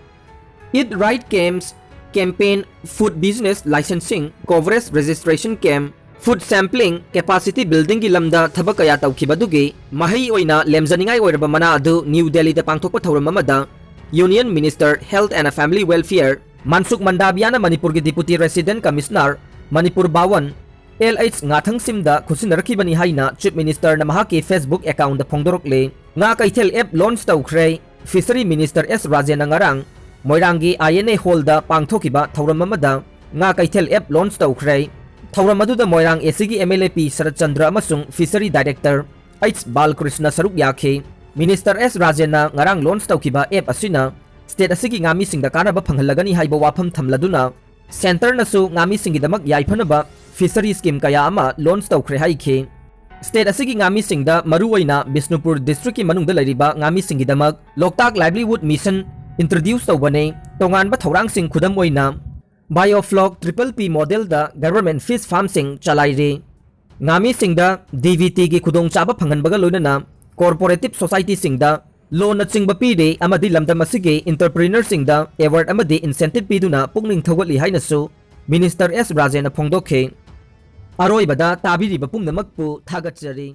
Eat Right Camps campaign, food business licensing coverage registration camp, food sampling, capacity buildingꯒꯤ ꯂꯝꯗ ꯊꯕꯛ ꯀꯌꯥ ꯇꯧꯈꯤꯕꯗꯨꯒꯤ ꯃꯍꯩ ꯑꯣꯏꯅ ꯂꯦꯝꯖꯅꯤꯡꯉꯥꯏ ꯑꯣꯏꯔꯕ ꯃꯅꯥ ꯑꯗꯨ ꯅ꯭ꯌꯨ ꯗꯦꯜꯂꯤꯗ ꯄꯥꯡꯊꯣꯛꯄ ꯊꯧꯔꯝ ꯑꯃꯗ Union Minister Health and Family Welfare ꯃꯟꯁꯨꯈ ꯃꯟꯗꯥꯕꯤꯌꯥꯅ ꯃꯅꯤꯄꯨꯔꯒꯤ Deputy Resident Commissioner Manipur Bhavan L H ꯉꯥꯊꯪꯁꯤꯝꯗ ꯈꯨꯠꯁꯤꯟꯅꯔꯛꯈꯤꯕꯅꯤ ꯍꯥꯏꯅ Chief Ministerꯅ ꯃꯍꯥꯛꯀꯤ Facebook accountꯇ ꯐꯣꯡꯗꯣꯔꯛꯂꯦ꯫ ꯉꯥ ꯀꯩꯊꯦꯜ app launch ꯇꯧꯈ꯭ꯔꯦ꯫ Fishery Minister ꯑꯦꯁ ꯔꯥꯖꯦꯟꯅ ꯉꯔꯥꯡ ꯃꯣꯏꯔꯥꯡꯒꯤ ꯑꯥꯏ ꯑꯦꯟ ꯑꯦ ꯍꯣꯜꯗ ꯄꯥꯡꯊꯣꯛꯈꯤꯕ ꯊꯧꯔꯝ ꯑꯃꯗ ꯉꯥ ꯀꯩꯊꯦꯜ app launch ꯇꯧꯈ꯭ꯔꯦ꯫ ꯊꯧꯔꯝ ꯑꯗꯨꯗ ꯃꯣꯏꯔꯥꯡ ꯑꯦ ꯁꯤꯒꯤ ꯑꯦꯝ ꯑꯦꯜ ꯑꯦ ꯄꯤ ꯁꯔꯠꯆꯟꯗ꯭ꯔ ꯑꯃꯁꯨꯡ Fishery Director ꯑꯩꯆ ꯕꯥꯂꯀ꯭ꯔꯤꯁꯅ ꯁꯔꯨꯛ ꯌꯥꯈꯤ꯫ Minister ꯑꯦꯁ ꯔꯥꯖꯦꯟꯅ ꯉꯔꯥꯡ launch ꯇꯧꯈꯤꯕ app ꯑꯁꯤꯅ state ꯑꯁꯤꯒꯤ ꯉꯥꯃꯤꯁꯤꯡꯗ ꯀꯥꯟꯅꯕ ꯐꯪꯍꯜꯂꯒꯅꯤ ꯍꯥꯏꯕ ꯋꯥꯐꯝ ꯊꯝꯂꯗꯨꯅ, centreꯅꯁꯨ ꯉꯥꯃꯤꯁꯤꯡꯒꯤꯗꯃꯛ ꯌꯥꯏꯐꯅꯕ fishery scheme ꯀꯌꯥ ꯑꯃ launch ꯇꯧꯈ꯭ꯔꯦ ꯍꯥꯏꯈꯤ꯫ State ꯑꯁꯤꯒꯤ ꯉꯥꯃꯤꯁꯤꯡꯗ, ꯃꯔꯨꯑꯣꯏꯅ ꯕꯤꯁꯅꯨꯄꯨꯔ districtꯀꯤ ꯃꯅꯨꯡꯗ ꯂꯩꯔꯤꯕ ꯉꯥꯃꯤꯁꯤꯡꯒꯤꯗꯃꯛ ꯂꯣꯛꯇꯥꯛ livelihood mission introduce ꯇꯧꯕꯅꯤ꯫ ꯇꯣꯉꯥꯟꯕ ꯊꯧꯔꯥꯡꯁꯤꯡ, ꯈꯨꯗꯝ ꯑꯣꯏꯅ, Biofloc triple P modelꯗ government fish farmꯁꯤꯡ ꯆꯂꯥꯏꯔꯤ꯫ ꯉꯥꯃꯤꯁꯤꯡꯗ ꯗꯤ ꯕꯤ ꯇꯤꯒꯤ ꯈꯨꯗꯣꯡꯆꯥꯕ ꯐꯪꯍꯟꯕꯒ ꯂꯣꯏꯅꯅ ꯀꯣꯔꯄꯣꯔꯦꯇꯤꯚ ꯁꯣꯁꯥꯏꯇꯤꯁꯤꯡꯗ ꯂꯣꯟꯅꯆꯤꯡꯕ ꯄꯤꯔꯤ ꯑꯃꯗꯤ ꯂꯝꯗꯝ ꯑꯁꯤꯒꯤ ꯏꯟꯇꯔꯄ꯭ꯔꯤꯅꯔꯁꯤꯡꯗ ꯑꯦꯋꯥꯔꯗ ꯑꯃꯗꯤ ꯏꯟꯁꯦꯟꯇꯤꯚ ꯄꯤꯗꯨꯅ ꯄꯨꯛꯅꯤꯡ ꯊꯧꯒꯠꯂꯤ ꯍꯥꯏꯅꯁꯨ ꯃꯤꯅꯤꯁꯇꯔ ꯑꯦꯁ ꯔꯥꯖꯦꯟꯅ ꯐꯣꯡꯗꯣꯛꯈꯤ꯫ ꯑꯔꯣꯏꯕꯗ ꯇꯥꯕꯤꯔꯤꯕ ꯄꯨꯝꯅꯃꯛꯄꯨ ꯊꯥꯒꯠꯆꯔꯤ꯫